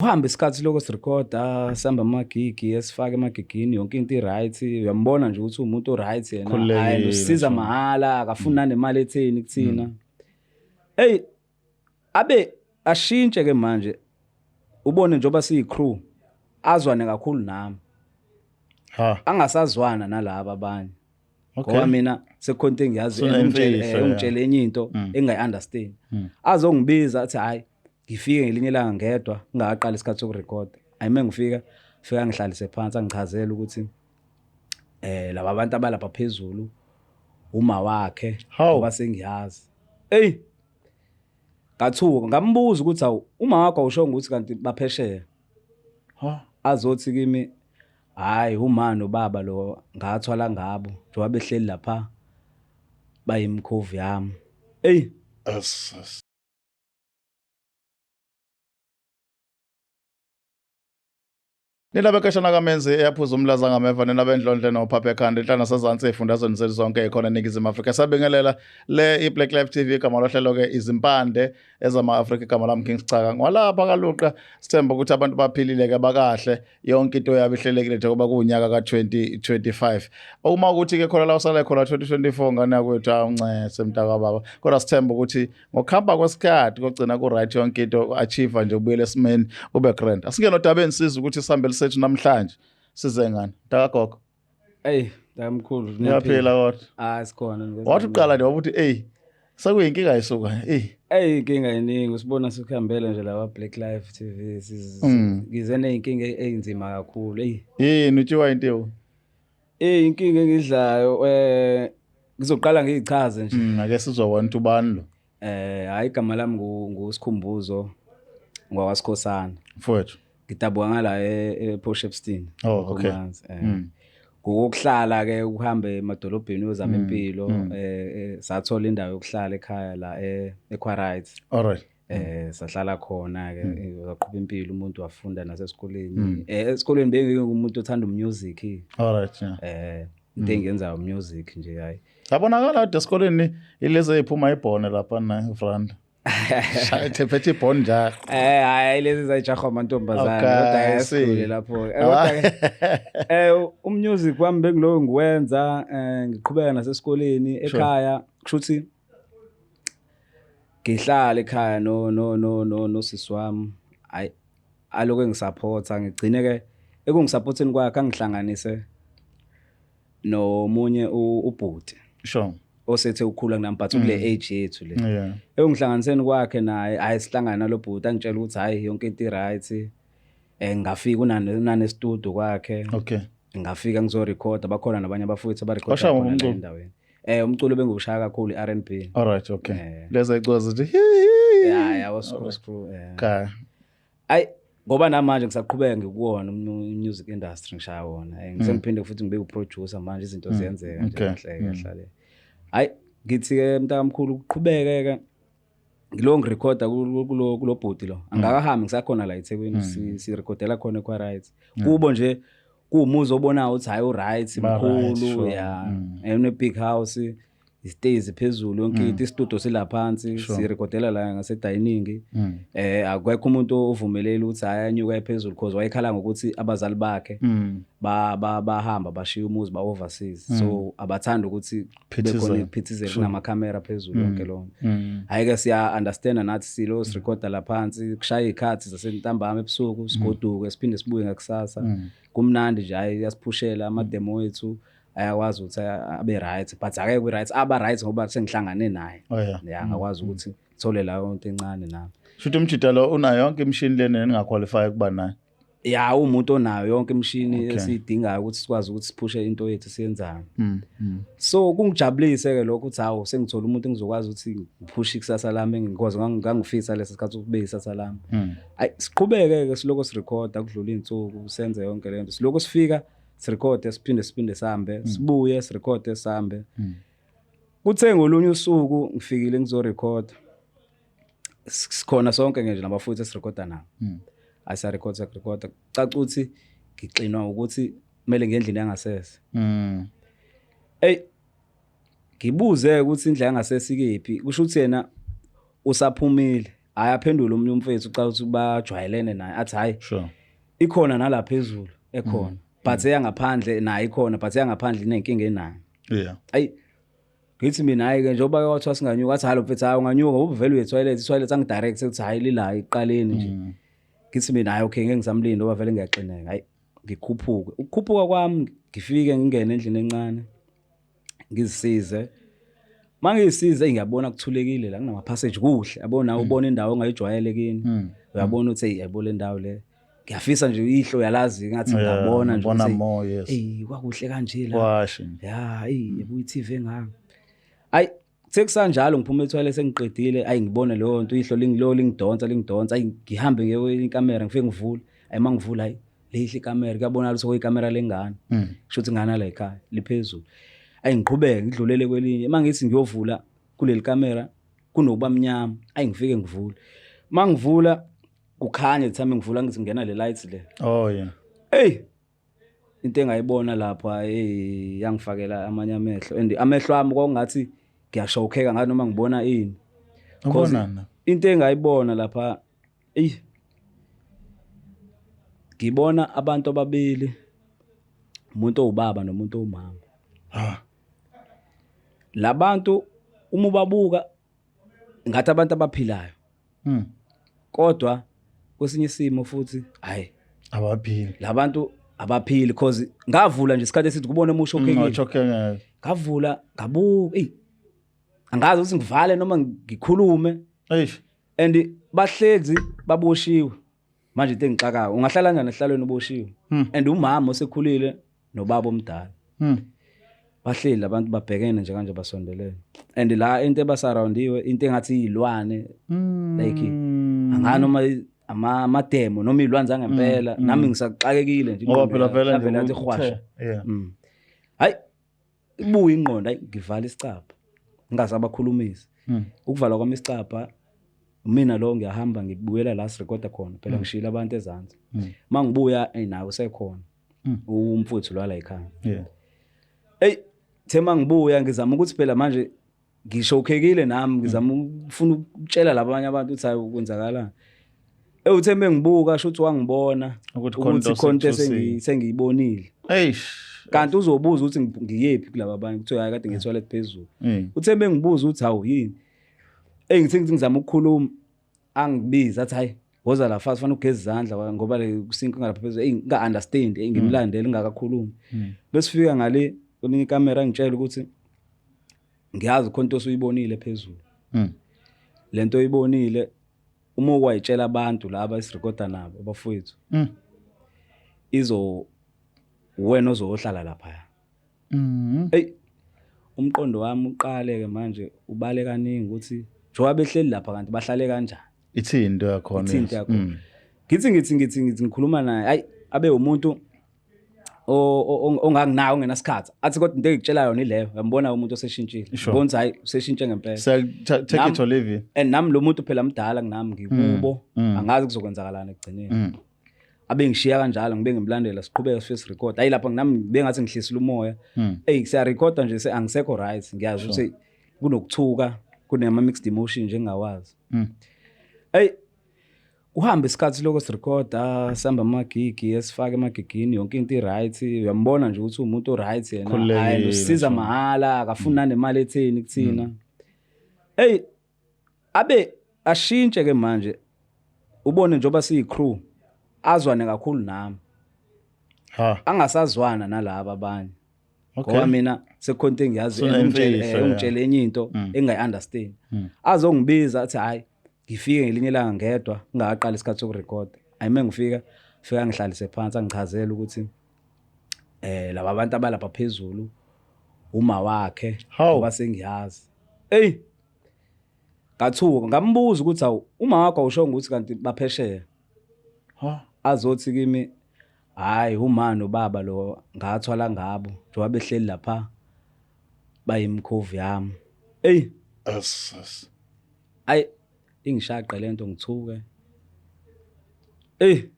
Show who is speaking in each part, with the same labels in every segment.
Speaker 1: Kuhambe isikhathi lokho sirekhoda, sihamba amagigi, esifake emagigini, yonke into i-right. Uyambona nje ukuthi uwumuntu o-right yena.
Speaker 2: Khululekile,
Speaker 1: Hhayi, usisiza
Speaker 2: sure.
Speaker 1: mahhala, akafuni nanemali etheni kuthina. Eyi, abe ashintshe ke manje. Ubone njengoba siyi-crew, azwane kakhulu nami.
Speaker 2: Ha.
Speaker 1: Angasazwana nalaba abanye.
Speaker 2: Okay.
Speaker 1: Ngoba mina sekukhona into engiyazi
Speaker 2: Sunemfihlo, yeah.
Speaker 1: ungitshele enye into engingayi-understand. Azongibiza athi hhayi ngifike ngelinye ilanga ngedwa ngingakaqali isikhathi sokurekhoda. Hhayi uma ngifika, fika angihlalise phansi angichazele ukuthi laba bantu abalapha phezulu uma wakhe
Speaker 2: Hawu.
Speaker 1: ngoba sengiyazi. Eyi ngathuka ngambuza ukuthi awu uma wakho awushongo ukuthi kanti baphesheya.
Speaker 2: Ha.
Speaker 1: Azothi kimi hhayi uma nobaba lo ngathwala ngabo njengoba behleli lapha bayimkhovu yami. Eyi
Speaker 2: As, as. Nina bekeshana kamenzi eyaphuza umlaza ngameva nina bendlondle nophapha ekhanda inhlana sezansi ey'fundazweni zethu zonke ey'khona eNingizimu Afrika. Sabingelela le i-Black Life TV igama lohlelo-ke izimpande ezama-Afrika igama lami King Sicaka. Ngwalapha kaLuqa sithemba ukuthi abantu baphilile-ke bakahle yonke into yabo ihlelekile njengoba kuwunyaka ka-2025. Uma ukuthi-ke khona la usale khona 2024 ngane yakwethu awuncese mntakababa kodwa sithemba ukuthi ngokuhamba kwesikhathi kogcina ku-right yonke into achieve nje ubuyele esimeni ube grand. Asingene odabeni size ukuthi sihambele sethu namhlanje size ngani mntakagogo.
Speaker 1: Eyi mntakamkhulu
Speaker 2: Ngiyaphila kodwa.
Speaker 1: Hayi sikhona.
Speaker 2: Wathi uqala nje wabuthi eyi sekuyinkinga isuka eyi.
Speaker 1: Eyi inkinga iningi usibona sikuhambele nje lawa Black Life TV ngize ney'nkinga ey'nzima kakhulu eyi.
Speaker 2: Yini utshiwa intiwo?
Speaker 1: Eyi inkinga engidlayo ngizoqala ngiyichaze nje.
Speaker 2: Ake sizobona ukuthi ubani lo.
Speaker 1: Hayi igama lami nguSikhumbuzo ngwakwaSikhosana.
Speaker 2: Mfowethu.
Speaker 1: Ngidabuka ngala ePort Shepstone.
Speaker 2: Oh, okay.
Speaker 1: Nkomazi, Ngokuhlala ke ukuhamba emadolobheni uyozama impilo sathola indawo yokuhlala ekhaya la eQuarite.
Speaker 2: All right.
Speaker 1: Sahlala khona ke waqhubha impilo umuntu wafunda nasesikoleni. Esikoleni bengingumuntu othanda umusic.
Speaker 2: All right, yeah.
Speaker 1: Into engiyenzayo music nje hayi.
Speaker 2: Yabonakala kade esikoleni ilezi eziphuma ibhone lapha na front. Shaya thephethe ibhone njalo.
Speaker 1: Hayi lezi zayijahwa amantombazane
Speaker 2: Okay,
Speaker 1: kodwa
Speaker 2: I see.
Speaker 1: esikole lapho. Kodwa ke umusic wami bengiloku ngiwenza ngiqhubeka nasesikoleni ekhaya kushuthi ngihlala ekhaya no no no no nosisi wami hayi aloku engisupporta ngigcine ke ekungisupporteni kwakhe angihlanganise nomunye ubhuti
Speaker 2: Sure.
Speaker 1: osethe ukhula kunami but kule age yethu le.
Speaker 2: Yeah.
Speaker 1: Ekungihlanganiseni kwakhe naye hayi sihlangana nalo bhuti angitshela ukuthi hayi yonke into i-right. Ngafika unane studio kwakhe.
Speaker 2: Okay.
Speaker 1: Ngafika ngizorekhoda bakhona nabanye abafowethu abarekhoda
Speaker 2: Washaya
Speaker 1: khona la
Speaker 2: umculo?
Speaker 1: endaweni. Umculo bengiwushaya kakhulu i-R&B.
Speaker 2: All right, okay. Lezi eziculo zithi hi hi.
Speaker 1: Yeah, yeah, was screw.
Speaker 2: Okay.
Speaker 1: Ayi ngoba namanje ngisaqhubeka ngikuwona music industry ngishaya wona. Ngisengiphinde futhi ngibe uproducer manje izinto ziyenzeka nje
Speaker 2: Okay.
Speaker 1: kahle kahle. Hayi ngithi ke mntakamkhulu kuqhubeke ke ngilo ngirekhoda kulo kulo bhuti lo. Angakahambi ngisakhona la eThekwini sirekhodela khona eQuarite. Kubo nje kuwumuzi obonayo ukuthi hayi uright
Speaker 2: Ba right,
Speaker 1: mkhulu
Speaker 2: sure.
Speaker 1: yeah. Une big house isitezi phezulu yonke into istudio silaphansi sirekhodela la ngase dining. Akekho umuntu ovumelele ukuthi hayi anyuka phezulu because wayekhala ngokuthi abazali bakhe bahamba bashiya umuzi ba overseas so abathanda ukuthi
Speaker 2: Phithizela.
Speaker 1: bekhona iphithizela kunama camera phezulu yonke lonto. Hayi ke siya understand nathi silo sirekhoda la phansi kushaya izikhathi zasentambama ebusuku sigoduke siphinde sibuye ngakusasa. Kumnandi nje hayi yasiphushela ama demo wethu ayakwazi ukuthi abe right but akeke kwi right aba right ngoba sengihlangane naye.
Speaker 2: Oh yeah.
Speaker 1: Yeah ngakwazi ukuthi ngithole layo into encane nami.
Speaker 2: Shuthi umjita lo unayo yonke imishini lena eningaqualify kuba nayo.
Speaker 1: Ya umuntu onayo yonke imishini
Speaker 2: Okay.
Speaker 1: esiyidingayo ukuthi sikwazi ukuthi siphushe into yethu siyenzayo. So kungijabulise ke lokho ukuthi hawu sengithola umuntu engizokwazi ukuthi ngiphushe ikusasa lami engikwazi ngangifisa lesi sikhathi ukube ikusasa lami. Ayi siqhubeke ke siloko sirekhoda kudlula izinsuku senze yonke lento. Siloko sifika sirekhode siphinde siphinde sihambe sibuye sirekhode sihambe. Kuthe ngolunye usuku ngifikile ngizorekhoda. Sikhona sonke nje nabafowethu esirekhoda nabo. Asarekhoda sarekhoda caca ukuthi ngixinwa ukuthi kumele ngendlini yangasese. Ey ngibuze ukuthi indlela yangasese ikephi kusho ukuthi yena usaphumile. Hayi, aphendule omunye umfethu, ucala ukuthi bajwayelene naye, athi hayi, ikhona nala phezulu ekhona, but eyangaphandle nayo ikhona, but eyangaphandle inenkinga enayo. Ayi, ngithi mina hayi ke, njengoba kwathiwa singanyuka, athi halo mfethu, hayi unganyuka ngoba vele uye toilet, i-toilet angidirect ukuthi hayi lila iqaleni nje. Ngithi mina hayi okay, ngeke ngisamlinda ngoba vele ngiyaxineka. Hayi, ngikhuphuke, ukukhuphuka kwami ngifike ngingene endlini encane ngizisize. Mangisize ngiyabona kuthulekile la, kunama passage kuhle, yabona ubona indawo ongayijwayele kini. Uyabona ukuthi hey, yabo le ndawo le, ngiyafisa nje, ihlo yalazi ngathi ngiyabona nje
Speaker 2: ubona
Speaker 1: ukuthi,
Speaker 2: more, yes.
Speaker 1: Hey, kwakuhle kanje la.
Speaker 2: Kwashe.
Speaker 1: Ya, hey, yabo i-TV engaka. Ayi, sekusanjalo ngiphuma etoilet sengiqedile, ayi ngibone leyo nto, ihlo lingilo lingidonsa lingidonsa, ayi ngihambe ngiye inkamera, ngifike ngivule. Ayi mangivula, hayi lihle ikamera, kuyabonakala ukuthi kuyikamera lengane. Kusho ukuthi ingane la ekhaya liphezulu. Ayi ngiqhubeke ngidlulele kwelinye. Mangithi ngiyovula kuleli kamera kunokuba mnyama. Ayi ngifike ngivule. Mangivula kukhanye, thami ngivula ngithi ngena le light le.
Speaker 2: Oh yeah.
Speaker 1: Hey, into engayibona lapha, hey, yangifakela amanye amehlo, and amehlo ami kwakungathi ngiyashokeka ngathi noma ngibona ini. 'Cause
Speaker 2: Ubonana.
Speaker 1: Into engayibona lapha, ey, ngibona abantu ababili, umuntu owubaba nomuntu owumama. Labantu uma ubabuka ngathi abantu abaphilayo, kodwa kwesinye isimo futhi hayi,
Speaker 2: Abaphili.
Speaker 1: Labantu abaphili, cause ngavula nje isikhathi esithi kubona umusho okhekile.
Speaker 2: Ngachokeka.
Speaker 1: Ngavula ngabuka, ey, angazi ukuthi ngivale noma ngikhulume.
Speaker 2: Eish.
Speaker 1: And bahlezi baboshiwe manje. Into engixakayo, ungahlala kanjani esihlalweni uboshiwe? And umama osekhulile nobaba omdala bahleli abantu babhekene nje kanje, basondelene, and la into ebasurroundiwe into engathi iy'lwane, like angani noma amademo noma iy'lwane zangempela. Nami ngisaxakekile nje.
Speaker 2: Ngoba phela vele
Speaker 1: yavele
Speaker 2: nje
Speaker 1: yathi hwasha. Hayi, ibuye ingqondo, hayi ngivala isicabha ngingasabakhulumisi. Ukuvala kwami isicabha, mina lo ngiyahamba ngibuyela la sirekoda khona phela, ngishilo abantu ezansi. Mangibuya, ey, nawe usekhona umfowethu lwala ekhaya. Ey, the mangibuya ngizama ukuthi phela manje ngishokhekile nami, ngizama ukufuna ukutshela labanye abantu ukuthi hayi, kwenzakalani. Ey, uthe mengibuka shuthi wangibona
Speaker 2: ukuthi khona
Speaker 1: ukuthi
Speaker 2: into
Speaker 1: khona into
Speaker 2: osekuthusile.
Speaker 1: Sengiyibonile.
Speaker 2: Eish.
Speaker 1: Kanti uzobuza ukuthi ngiyephi kulaba abanye, kuthiwa hayi, kade ngiye toilet phezulu. Uthe mengibuza ukuthi hawu yini, ey, ngithi ngizama ukukhuluma, angibiza athi hayi, woza la fast, fanele ugeze izandla ngoba le kusink ngalapha phezulu. Ey, nginga understand, ey, ngimlandele ngingakakhulumi. Besifika ngale kwelinye ikamera, ngitshela ukuthi ngiyazi khona into osuyibonile phezulu. Lento oyibonile, uma ukwayitshela abantu laba esirekoda nabo, abafowethu, izo wena ozohlala lapha. Ey, umqondo wami uqale ke manje ubale kaningi ukuthi njengoba behleli lapha, kanti bahlale kanjani?
Speaker 2: Ithini into yakhona?
Speaker 1: Ithini into yakhona? Ngithi ngikhuluma naye, hayi, abe umuntu onganginawo, ongenasikhathi, athi kodwa into engikutshela yona ileyo. Uyambona umuntu oseshintshile. Ubona ukuthi hayi, useshintshe ngempela.
Speaker 2: So take it or leave it.
Speaker 1: And nami lo muntu phela mdala kunami, ngikubo, angazi kuzokwenzakalani ekugcineni. Abe ngishiya kanjalo, ngibe ngimlandela, siqhubeke sifike sirecord. Hayi, lapha nami bengathi ngihlisile umoya. Ey, siyarekhoda nje, angisekho right, ngiyazi ukuthi kunokuthuka, kunama mixed emotion nje engingawazi. Ey, kuhamba isikhathi lokho sirekhoda, sihamba amagigi, esifake emagigini, yonke into i-right. Uyambona nje ukuthi umuntu o-right yena.
Speaker 2: Khululekile,
Speaker 1: Hayi, usiza mahhala, akafuni nanemali etheni kuthina. Ey, abe ashintshe ke manje, ubone njengoba siyi-crew, azwane kakhulu nami,
Speaker 2: Ha.
Speaker 1: angasazwana nalaba abanye, ngoba mina sekukhona into engiyazi,
Speaker 2: Sunemfihlo,
Speaker 1: ungitshele enye into engingayi-understand. Azongibiza athi hhayi, ngifike ngelinye ilanga ngedwa ngingakaqali isikhathi sokurekhoda. Ayi, uma ngifika, fika ngihlalise phansi, angichazele ukuthi laba bantu abalapha phezulu uma wakhe,
Speaker 2: Hawu.
Speaker 1: ngoba sengiyazi. Eyi, ngathuka, ngambuza ukuthi awu, uma wakho awushongo ukuthi kanti baphesheya?
Speaker 2: Ha.
Speaker 1: Azothi kimi hayi, uma nobaba lo ngathwala ngabo njengoba behleli lapha, bayimkhovu yami. Eyi.
Speaker 2: Yes.
Speaker 1: Ayi, ingishaqe lento, ngithuke. Eyi,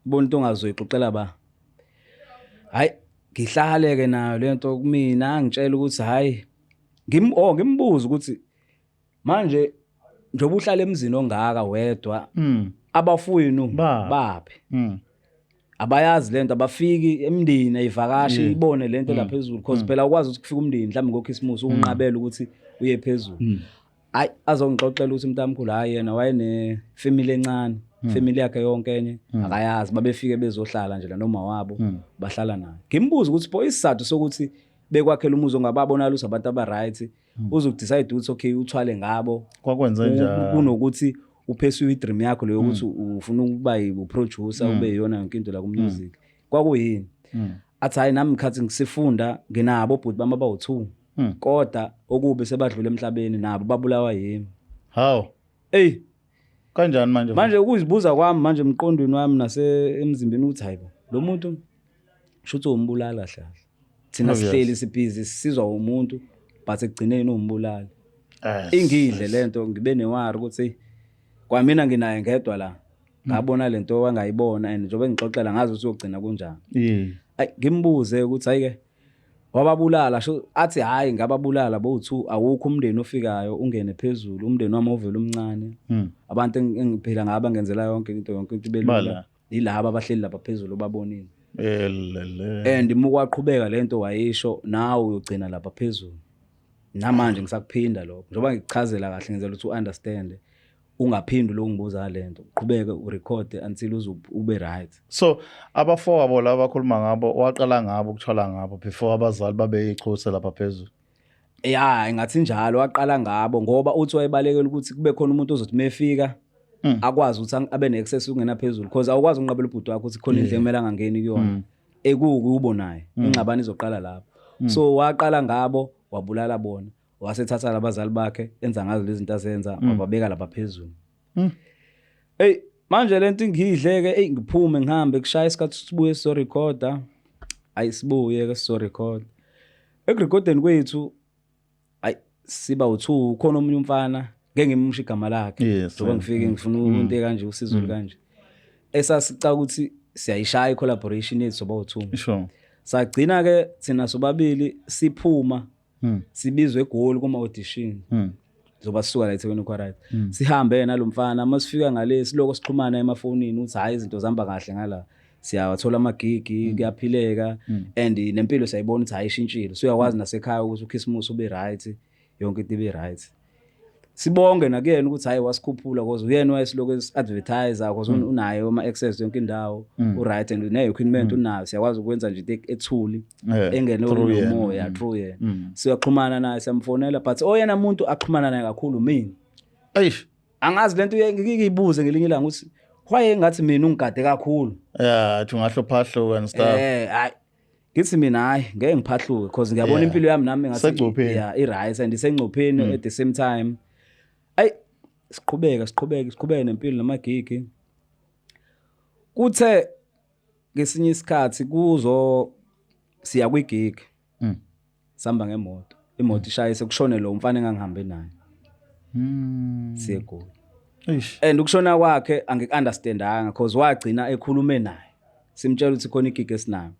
Speaker 1: ubona into ongazoyixoxela ba. Hayi, ngihlale ke nayo lento kumina, angitshela ukuthi hayi, ngim oh ngimbuza ukuthi manje Njengoba uhlala emzini ongaka wedwa, abafowenu baphi? Abayazi lento, abafiki emndeni, ayivakashi ibone lento la phezulu, because phela ukwazi ukuthi kufika umndeni mhlawumbe ngokhisimusi unqabela ukuthi uye phezulu. Hayi, azongixoxela ukuthi umntamkhulu, hayi, yena wayene family encane, family yakhe yonke enye akayazi, babefike bezohlala nje la noma wabo bahlala naye. Ngimbuza ukuthi pho isizathu sokuthi bekwakhela umuzi ongababonakala ukuthi abantu aba-right, uzoku-decide ukuthi okay, uthwale ngabo
Speaker 2: Kwakwenze njani?
Speaker 1: Kunokuthi u-pursue i-dream yakho leyo ukuthi ufuna ukuba u-producer, ube yiyona yonke into la ku-music, kwakuyini? Athi hayi, nami ngikhathi ngisifunda nginabo obhuti bami abawu-two, kodwa okubi sebadlula emhlabeni, nabo babulawa yimi.
Speaker 2: Hawu.
Speaker 1: Eyi.
Speaker 2: Kanjani manje?
Speaker 1: Manje ukuzibuza kwami manje emqondweni wami nase emzimbeni ukuthi hayibo, lo muntu shuthi umbulala kahle kahle, thina sihleli sibhizi sisizwa umuntu, but ekugcineni umbulali. Ingidle lento, ngibe ne-worry ukuthi kwamina nginaye ngedwa la, ngabona lento wangayibona, and njengoba ngixoxela ngazi ukuthi uyogcina kunjani. Ayi, ngimbuze ukuthi hayi-ke, wababulala? Sho athi hhayi, ngababulala bowu-two, awukho umndeni ofikayo ungene phezulu, umndeni wami ovele umncane, abantu engiphila ngabo ngenzela yonke into, yonke into ibelula,
Speaker 2: Bala.
Speaker 1: yilaba abahleli lapha phezulu obabonile.
Speaker 2: Elele.
Speaker 1: And uma kwaqhubeka lento wayisho, nawe uyogcina lapha phezulu. Namanje ngisakuphinda lokho njengoba ngikuchazela kahle, ngenzela ukuthi u-understand, ungaphindi ulokungibuza lento, uqhubeke urekhode until uze ube right.
Speaker 2: So abafowabo laba abakhuluma ngabo, waqala ngabo ukuthola ngabo before abazali babe ichuse lapha phezulu?
Speaker 1: Ya, ingathi njalo, waqala ngabo ngoba uthi wayebalekela ukuthi kube khona umuntu ozothi mefika akwazi ukuthi abe ne-access ukungena phezulu, because awukwazi ukunqabela ubhuti wakho ukuthi khona indlu ekumele angangeni kuyona ekuwukubo naye, ingxabano izoqala lapho. So waqala ngabo, wabulala bona, wasethatha labazali bakhe, enza ngazo lezi zinto azenza, wababeka lapha phezulu. Ey, manje lento ingidle ke, ey, ngiphume ngihambe, kushaya isikhathi sibuye sizorekhoda. Ayisibuye ke sizorekhoda. Ekurekhodeni kwethu, ayi, siba u2, khona omunye umfana, ngeke ngimsho igama lakhe, njengoba ngifike ngifuna into kanje, usizo kanje, esasica ukuthi siyayishaya i-collaboration yethu soba u2. Sagcina ke thina sobabili siphuma, sibizwe eGoli kuma audition. Zoba sisuka la eThekwini kwa-right, sihambe nalomfana. Uma sifika ngale, siloko sixhumana emafonini ukuthi hhayi, izinto zihamba kahle ngala, siyawathola amagigi, kuyaphileka, and nempilo siyayibona ukuthi hhayi, ishintshile, suyakwazi nasekhaya ukuthi ukhisimusi ube right, yonke into ibe right. Sibonge nakuyena ukuthi hhayi, wasikhuphula, cause uyena wayesilokhu esi-advertise, cause unayo ama-access yonke indawo, u-right, and ne-equipment unayo, siyakwazi ukwenza nje into ethuli engene
Speaker 2: Through yena.
Speaker 1: nomoya through yena. Siyaxhumana naye, siyamfonela, but oyena muntu axhumana naye kakhulu mina.
Speaker 2: Eish.
Speaker 1: Angazi lento, ngike ngiyibuze ngelinye ilanga ukuthi why engathi mina ungigade kakhulu.
Speaker 2: Yeah, athi ungahlupha and stuff.
Speaker 1: Hayi, ngithi mina hayi, ngeke ngiphahluke, because ngiyabona impilo yami nami ngathi
Speaker 2: Sengcupheni.
Speaker 1: Yeah, i-right and isengcupheni at the same time. Ayi, siqhubeka, siqhubeke, siqhubeke nempilo namagigi. Kuthe ngesinye isikhathi kuzo siya kwigig, sihamba ngemoto, imoto ishayise, kushone lo mfana engangihambe naye, siye eGoli.
Speaker 2: Eish.
Speaker 1: And ukushona kwakhe angiku-understandanga, cause wagcina ekhulume naye, simtshela ukuthi khona igig esinayo.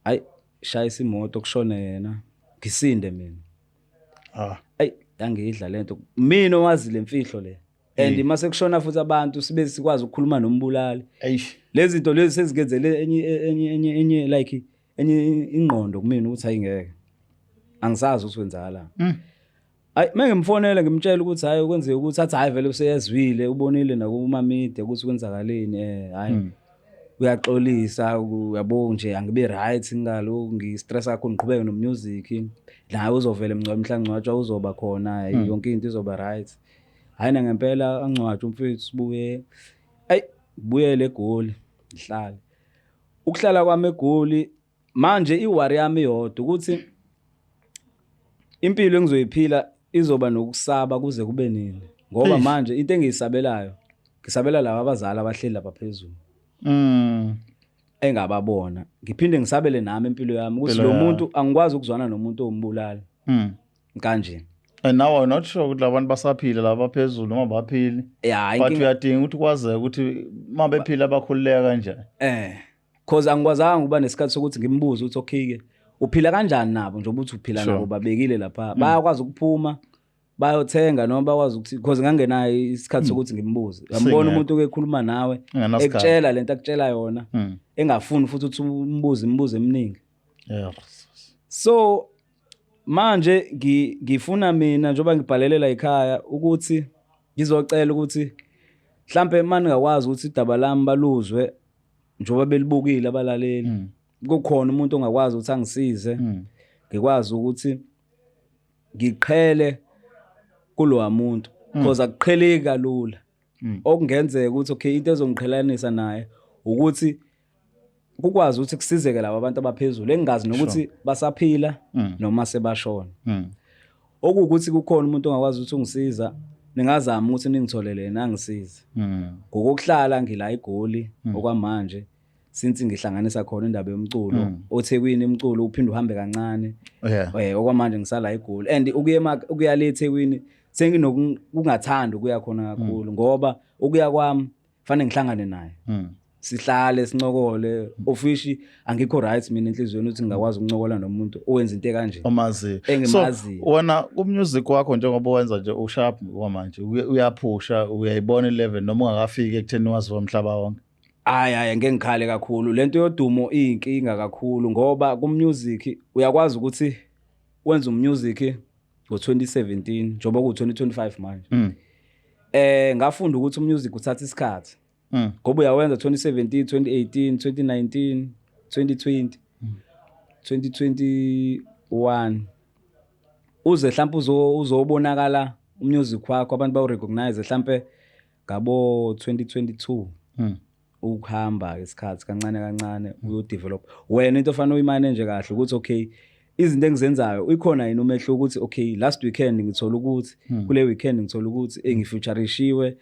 Speaker 1: Hayi, shayisa imoto, kushone yena, ngisinde mina. Ayi, yangidla lento, mina owazi le mfihlo le, and mase kushona futhi abantu, sibe sikwazi ukukhuluma nombulali.
Speaker 2: Eish.
Speaker 1: Lezi zinto lezi sezingenzele enye like enye ingqondo kumina ukuthi ayingeke, angisazi ukuthi kwenzakalani. Hayi, mengimfonela ngimtshela ukuthi hayi, kwenzeka ukuthi, athi hayi, vele useyezwile, ubonile nakuma media ukuthi kwenzakaleni, hayi, uyaxolisa, uyabo nje angibe right ngalo, ngi-stress kakhulu, ngiqhubeke no-music, naye uzovela emngcwabo, mhla ngcwatshwa uzoba khona, yonke into izoba right. Hayi, na ngempela angcwatshwa umfethu, sibuye, ayi, buyele eGoli, ngihlale. Ukuhlala kwami eGoli manje, i-worry yami iyodwa ukuthi impilo engizoyiphila izoba nokusaba kuze kube nini, ngoba
Speaker 2: Eish.
Speaker 1: manje into engiyisabelayo, ngisabela laba abazali abahleli lapha phezulu engababona, ngiphinde ngisabele nami impilo yami ukuthi
Speaker 2: Impilo
Speaker 1: lo
Speaker 2: yakho.
Speaker 1: muntu, angikwazi ukuzwana nomuntu owumbulali kanje.
Speaker 2: And now I'm not sure ukuthi labantu basaphila laba phezulu noma baphili.
Speaker 1: Ya.
Speaker 2: But
Speaker 1: Inkinga
Speaker 2: uyadinga ukuthi kwazeke ukuthi uma bephila bakhululeka kanjani.
Speaker 1: Cause angikwazanga ukuba nesikhathi sokuthi ngimbuze ukuthi okay ke, uphila kanjani nabo, njengoba uthi uphila nabo, babekile lapha, bayakwazi ukuphuma. Bayothenga noma bakwazi ukuthi, because ngangenayo isikhathi sokuthi ngimbuze. Uyambona
Speaker 2: Singekho.
Speaker 1: umuntu ekhuluma nawe,
Speaker 2: Engenasikhathi.
Speaker 1: ekutshela lento akutshela yona, engafuni futhi ukuthi umbuze imibuzo eminingi. So manje ngifuna mina, njengoba ngibhalelela ekhaya, ukuthi ngizocela ukuthi mhlambe manje ngakwazi ukuthi idaba lami baluzwe njengoba belibukile abalaleli, kukhona umuntu ongakwazi ukuthi angisize, ngikwazi ukuthi ngiqhele kulowa muntu, because akuqheleki kalula. Okungenzeka ukuthi, okay, into ezongiqhelanisa naye ukuthi kukwazi ukuthi kusizeke laba abantu abaphezulu engingazi nokuthi basaphila noma sebashona. Okuwukuthi kukhona umuntu ongakwazi ukuthi ungisiza, ningazama ukuthi ningitholele yena angisize. Ngokokuhlala ngila eGoli okwamanje, since ngihlanganisa khona indaba yomculo oThekwini, umculo uphinde uhambe kancane. Okwamanje ngisala eGoli and ukuya le eThekwini senginokungathanda ukuya khona kakhulu, ngoba ukuya kwami fanele ngihlangane naye, sihlale sincokole ofishi. Angikho right mina enhliziyweni ukuthi ngingakwazi ukuncokola nomuntu owenza into ekanje.
Speaker 2: Omaziyo. So
Speaker 1: Engimaziyo.
Speaker 2: wena ku-music wakho, njengoba wenza nje usharp kwamanje, uyaphusha, uyayibona i-level noma ungakafiki ekutheni waziwa umhlaba wonke?
Speaker 1: Hayi, hayi, ngeke ngikhale kakhulu. Lento yodumo iyinkinga kakhulu, ngoba ku-music uyakwazi ukuthi wenze umusic ngo-2017, njengoba ku-2025 manje. Ngafunda ukuthi umusic uthatha isikhathi, ngoba uyawenza 2017, 2018, 2019, 2020, 2021, uze mhlawumbe uzobonakala umusic wakho, abantu bawu-recognize mhlambe ngabo 2022. Ukuhamba isikhathi kancane kancane uyodevelop wena. Into ofanele uyimanage kahle ukuthi, okay, izinto engizenzayo ikhona yini umehluko, ukuthi, okay, last weekend ngithola ukuthi kule weekend ngithola ukuthi ngifeaturishiwe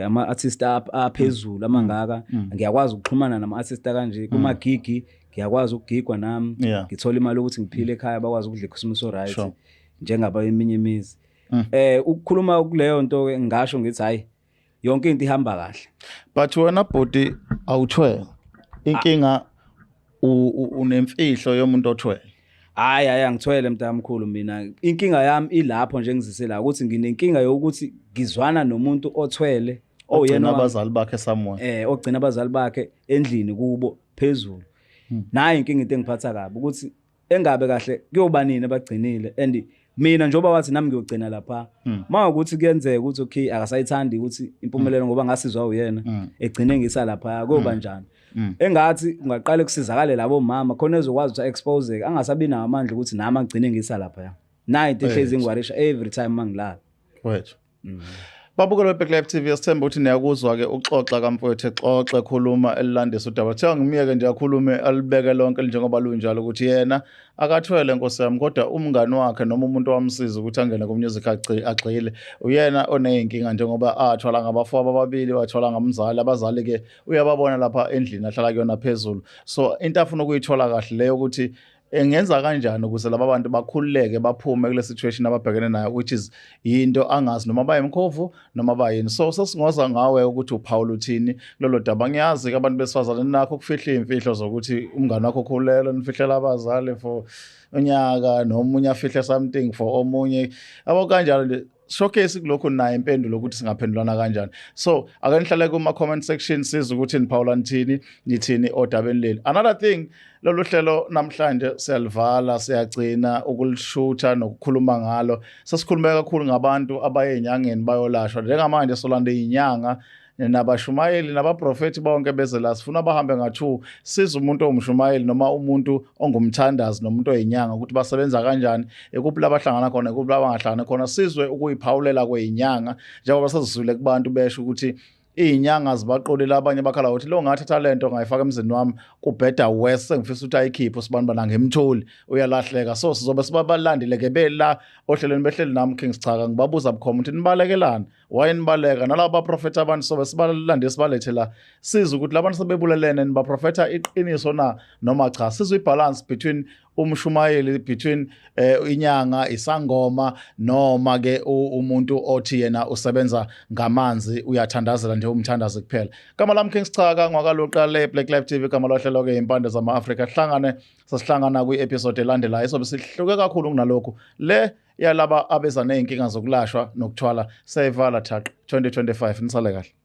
Speaker 1: ama artist aphezulu amangaka, ngiyakwazi ukuxhumana nama artist kanje kuma gigi, ngiyakwazi ukugigwa nami, ngithola imali ukuthi ngiphile ekhaya, bakwazi ukudla iChristmas right njengaba eminye imizi. Ukukhuluma kuleyo nto ke, ngisho ngithi hayi, yonke into ihamba kahle.
Speaker 2: But wena bhuti awuthwele, inkinga unemfihlo yomuntu othwele.
Speaker 1: Hayi, hayi, angithwele, mntamkhulu. Mina inkinga yami ilapho nje ngizise la ukuthi nginenkinga yokuthi ngizwana nomuntu othwele
Speaker 2: ogcina
Speaker 1: oyena
Speaker 2: abazali bakhe somewhere.
Speaker 1: Ogcina abazali bakhe endlini kubo phezulu. Nayi inkinga, into engiphatha kabi ukuthi engabe kahle kuyoba nini abagcinile, and mina njengoba wathi nami ngiyogcina lapha, uma ukuthi kuyenzeka ukuthi, okay, akasayithandi ukuthi impumelelo ngoba ngasizwa uyena, egcine ngisa lapha, kuyoba njani? Engathi ungaqale kusizakale labo mama khona ezokwazi ukuthi expose, angasabi nawo amandla ukuthi nami agcine ngisa lapha. Nayi into ehlezi ngiworrisha every time mangilala.
Speaker 2: Wethu. Babukeli beBlack Life TV, sithemba ukuthi niyakuzwa-ke uxoxa kamfowethu, exoxe, ekhuluma, elilandisa udaba. Kuthiwa ngimyeke nje akhulume, alibeke lonke njengoba lunjalo, ukuthi yena akathwele, nkosi yami, kodwa umngani wakhe noma umuntu owamsiza ukuthi angene ku-music agxile uyena oney'nkinga, njengoba athwala ngabafowabo ababili, wathwala ngamzali. Abazali-ke uyababona lapha endlini ahlala kuyona phezulu. So into afuna ukuyithola kahle leyo ukuthi engenza kanjani ukuze laba bantu bakhululeke, baphume kule situation ababhekene nayo, which is yinto angazi noma bayimkhovu noma bayini. So sesingoza ngawe ukuthi uphawula uthini kulolo daba. Ngiyazi-ke abantu besifazane nakho ukufihla iy'mfihlo zokuthi umngane wakho ukhulelwe, nifihlela abazali for unyaka, nomunye afihle something for omunye, abo kanjalo nje. Showcase kulokhu nayo impendulo ukuthi singaphendulana kanjani. So ake nihlale kuma-comment section, sizwe ukuthi niphawula nithini, nithini odabeni leli. Another thing, lolu hlelo namhlanje siyalivala, siyagcina ukulishutha nokukhuluma ngalo. Sesikhulume kakhulu ngabantu abaye ey'nyangeni bayolashwa. Njengamanje solanda iy'nyanga nabashumayeli nabaprofethi bonke beze la, sifuna bahambe nga-two, siza umuntu owumshumayeli noma umuntu ongumthandazi nomuntu oyinyanga ukuthi basebenza kanjani, ikuphi la bahlangana khona, ikuphi la bangahlangani khona. Sizwe ukuyiphawulela kweyinyanga, njengoba sesizwile kubantu besho ukuthi iy'nyanga zibaqolile. Abanye bakhala ukuthi lo ngathatha lento ngayifaka emzini wami, kubheda worse, sengifisa ukuthi ayikhiphe usibani bana, ngimtholi, uyalahleka. So sizobe sibabalandile ke bela ohlelweni, behleli nami King Sichaka, ngibabuza bukhoma ukuthi nibalekelani, why nibaleka nalabo baprofetha abantu. Sobe sibalande, sibalethe la, sizwe ukuthi labantu sebebulelene, nibaprofetha iqiniso na noma cha. Sizwe ibalance between umshumayeli, between inyanga, isangoma, noma ke umuntu othi yena usebenza ngamanzi, uyathandazela nje, umthandazo kuphela. Gama lami King Sichaka ngwakaluqale Black Life TV, gama lohlelo ke Impande zama-Afrika. Hlangane, sasihlangana kwi-episode elandelayo, sobe sihluke kakhulu kunalokhu le. Yalaba abeza nezinkinga zokulashwa nokuthwala, siyayivala thaqa 2025. Nisale kahle.